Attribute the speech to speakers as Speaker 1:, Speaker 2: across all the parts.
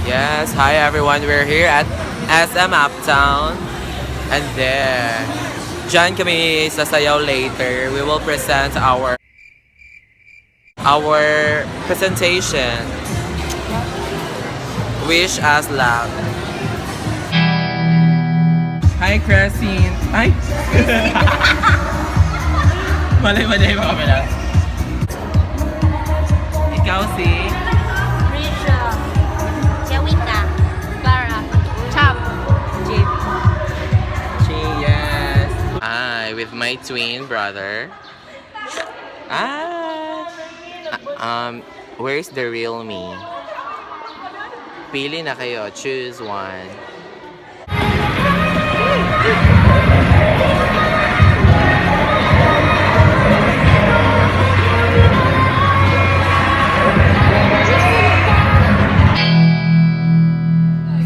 Speaker 1: Yes, hi everyone. We're here at SM Uptown. And there, dyan kami sasayaw later. We will present our presentation. Wish us luck. Hi, Crescent. Ay! Malay, malay mga kamera. Ikaw si?
Speaker 2: Risha. Jawita. Clara. Cham. JB.
Speaker 1: She, yes. I with my twin brother. Ah. Where's the real me? Pili na kayo. Choose one.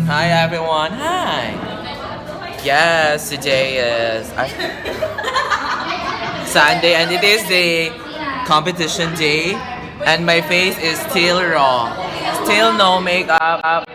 Speaker 1: Hi everyone. Hi. Yes, today is Sunday and it is the competition day and my face is still raw. Still no makeup.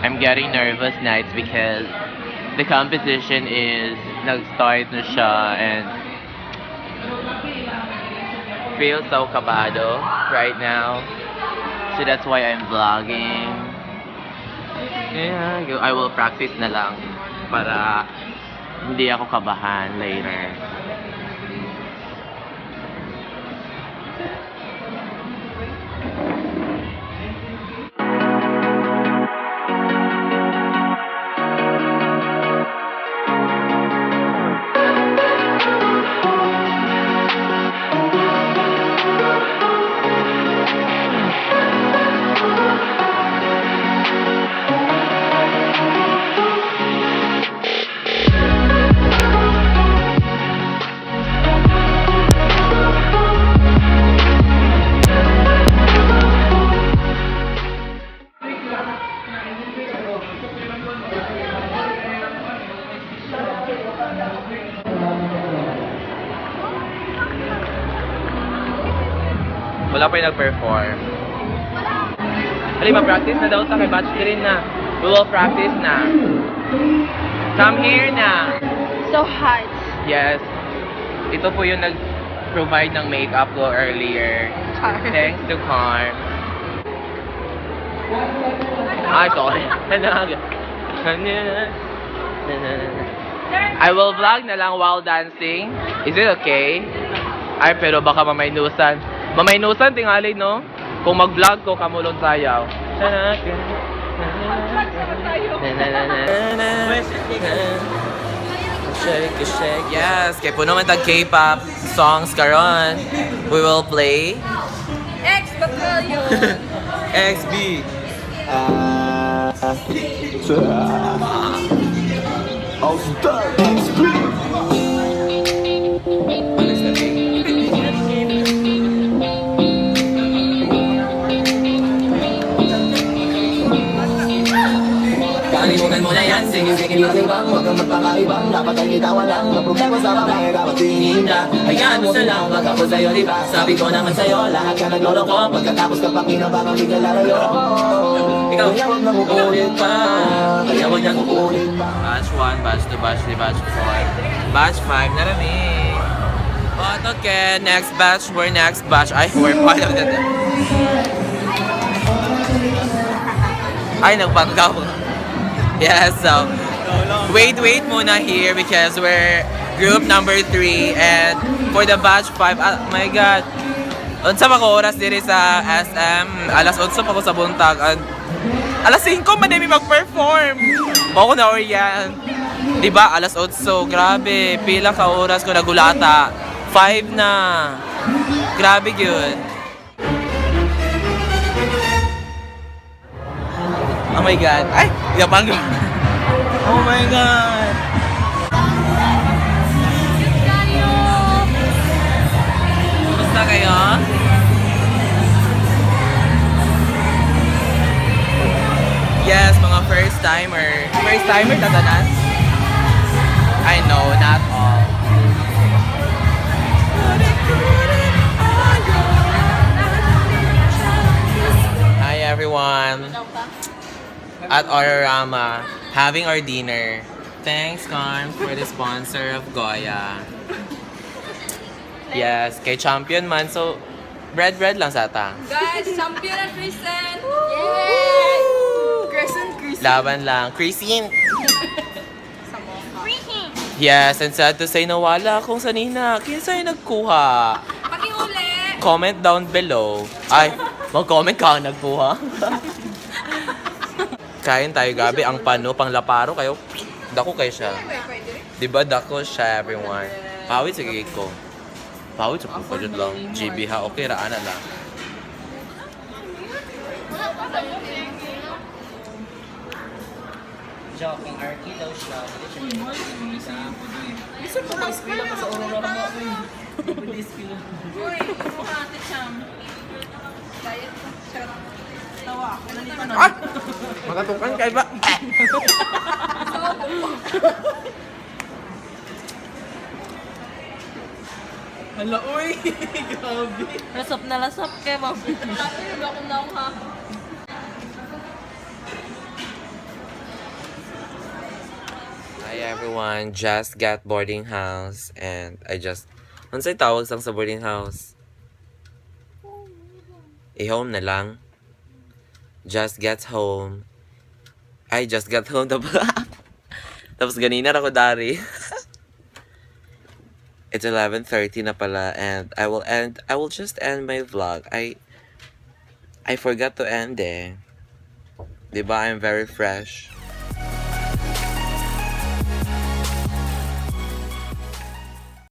Speaker 1: I'm getting nervous nights because the competition is nag-start na siya and feel so kabado right now. So that's why I'm vlogging. Yeah, I will practice na lang para hindi ako kabahan later. Wala pa yung nag-perform. Hali, ma-practice na daw sa kay batch 3 na. We will practice na. Come here na.
Speaker 2: So hot.
Speaker 1: Yes. Ito po yung nag-provide ng makeup ko earlier.
Speaker 2: Char.
Speaker 1: Thanks to Carm. Ay, sorry. I will vlog na lang while dancing. Is it okay? Ay, pero baka mamaynusan. Mamaynusan, tingali, no? Kung mag-vlog ko, kamulong sayaw. Shake, shake. Yes, kay puno man tag K-pop songs karon. We will play
Speaker 2: Ex Battalion.
Speaker 1: XB.
Speaker 3: Kalimutan mo na yan, sige sige lang bang? Huwag kang magpakaibang, dapat ay itawan lang ang problema sa babae, dapat hinihinda. Hayaan mo sila, mag ako sa'yo, diba? Sabi ko naman sa'yo, lahat ka nagloloko. Pagkatapos ka pang inabang, hindi ka lalayo.
Speaker 1: Ikaw.
Speaker 3: Kaya huwag nang uulit pa. Kaya huwag nang uulit pa.
Speaker 1: Batch 1, batch 2, batch 3, batch 4, batch 5, narami. But okay, next batch, we're next batch. Ay, we're part of the... Ay, nagpanggaw. Yeah, so, wait, wait muna here because we're group number 3 and for the batch 5, ah, my God. Unsa pa ko oras diri sa SM? Alas 8 pa ko sa buntag. And alas 5 man mi mag-perform. Mao ko na orient. 'Di ba? Alas 8, grabe. Pila ka oras ko nagulata. 5 na. Grabe gyud. Oh my God. Ay, yapang. Oh my God. Kumusta kayo? Yes, mga first timer. First timer tatanan? I know, not all. Hi everyone. At Aurorama, having our dinner. Thanks, Carms, for the sponsor of Goya. Yes, kay champion man. So, bread bread lang sa ta.
Speaker 2: Guys, champion at Crescent. Yay! Crescent, Crescent.
Speaker 1: Laban lang. Christine! Yes, and sad to say, nawala akong sanina. Kinsa yung nagkuha?
Speaker 2: Pakiuli.
Speaker 1: Comment down below. Ay, mag-comment ka ang nagkuha. Kain tayo, gabi. Ang pano, pang laparo kayo. Dako kayo siya. Di ba dako siya, everyone? Pawid sa gigig ko. Pawid sa pagpajud lang. GB ha, okay ra, ana lang.
Speaker 4: Joking, RQ daw siya.
Speaker 2: Uy, mukha ate Cham. Diet pa. Charot. Tawa.
Speaker 1: Ah! Magatukan kay ba? Hala, uy! Grabe!
Speaker 2: Lasap na lasap kay ma'am. Ako na ha.
Speaker 1: Hi everyone, just got boarding house and I just... Unsay tawag sang sa boarding house? I-home na lang. Just get home. I just got home. Tapos, tapos ganina ra ko dari. It's 11:30 na pala and I will just end my vlog. I forgot to end eh. 'Di ba? I'm very fresh.